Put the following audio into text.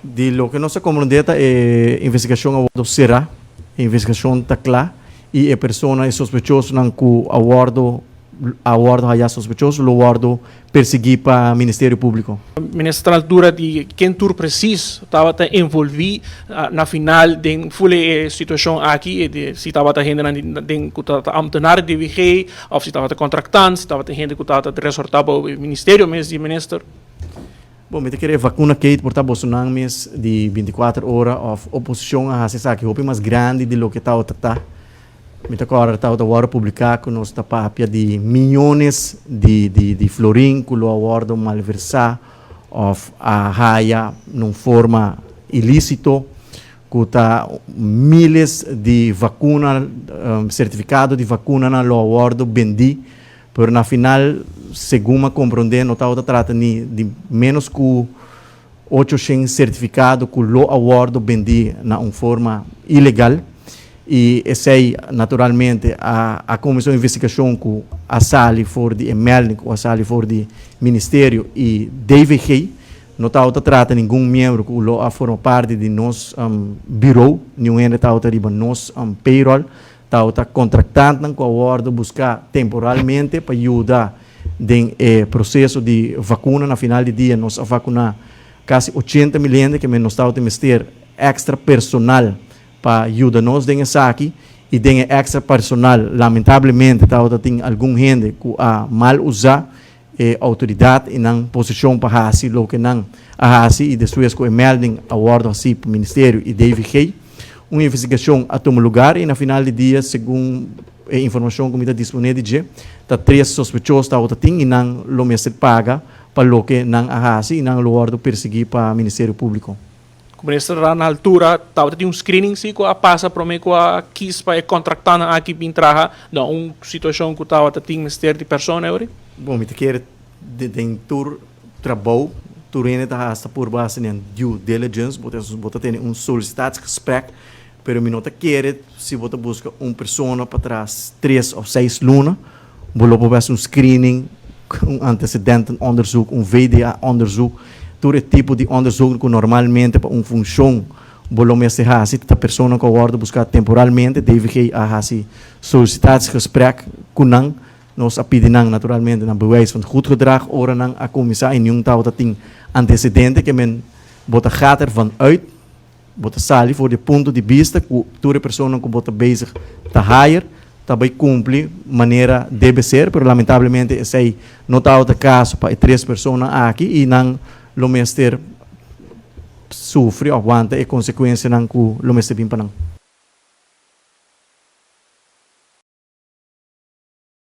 Di loke nos a komprondé ta e investigashon a wòrdu será, e investigashon ta kla i e persona, e sospechosonan ku a wòrdu a wòrdu hayá sospechoso lo wòrdu persiguí pa Ministerio Públiko. Minister ta na altura di ken tur presis tabata envolví na final den ful e situashon aki, si tabata hendenan den ku tabata ambtenar di DVG òf si tabata kontraktant, si tabata hende ku tabata resortá bou e ministerio mes di minister. Bon, mi ta kere vacuna Kate por ta boso nan mes di 24 ora of oposicion a haci esaki hopi mas grandi di loke tawata ta. Mi ta corda tawata wordo publica cu nos ta papia di miyones di di di florin cu lo a wordo malversa of a haya na un forma ilicito cu ta miles di vacuna, certificado di vacunanan lo a wordo bendi. Pero na final, segun m'a komprondé, no tabata trata ni di ménos ku 800 sertifikado ku lo a wòrdu bendí na un forma ilegal. I esei naturalmente a a kuminsá un investigashon ku a sali for di e melding ku a sali for di ministerio i DVG. No tabata trata ningun miembro ku lo a forma parti di nos birou, niun hende tabata riba nos payroll. Tabata kontraktantnan ku a wòrdu buská temporalmente pa yuda den e proseso di vakuna. Na final di dia nos a vakuná kasi 80.000 hende, ke men nos tabata mester èkstra personal pa yuda nos den esaki. I den e èkstra personal lamentablemente tabata tin algun hende ku a mal usá e outoridat i nan posishon pa hasi loke nan a hasi i despues ku e melding a wòrdu hasí pa Ministerio i DVG, un investigashon a tuma lugar i na final di dia, segun e informashon ku mi ta disponé di dje, ta tres sospechoso tabata tin i nan lo mester paga pa loke nan a hasi i nan lo wòrdu persiguí pa Ministerio Públiko. Ku minister ta na altura tabata tin un screening si ku a pasa prome ku a kis pa e kontraktannan aki bin traha na un situashon ku tabata tin mester di persona ori? Bon, mi ta kere den tur trabou tur hende ta hasta purba hasi nan due diligence, bo ta bo ta tene un solicitatiesgesprek, pero mi no ta kere si bo ta buska un persona pa traha 3 of 6 luna, bo lo por hasi un screening, un antecedentenonderzoek, un VDA-onderzoek, tur e tipo di onderzoek ku normalmente pa un funshon bo lo mester hasi. Ta persona ku a wòrdu buská temporalmente, DVG a hasi solicitatiesgesprek ku nan. Nos a pidi nan naturalmente nan bewijs van goed gedrag ora nan a kuminsá i niun tabata tin antecedente, ke men bo ta gaat ervan uit, bo ta sali for di punto di bista ku tur e persona ku bo ta bezig ta hire ta bai kumpli manera debe ser, pero lamentablemente esei no tabata kaso pa e tres persona aki i nan lo mester sufri òf wanta e konsekuensianan ku lo mester bin pa nan.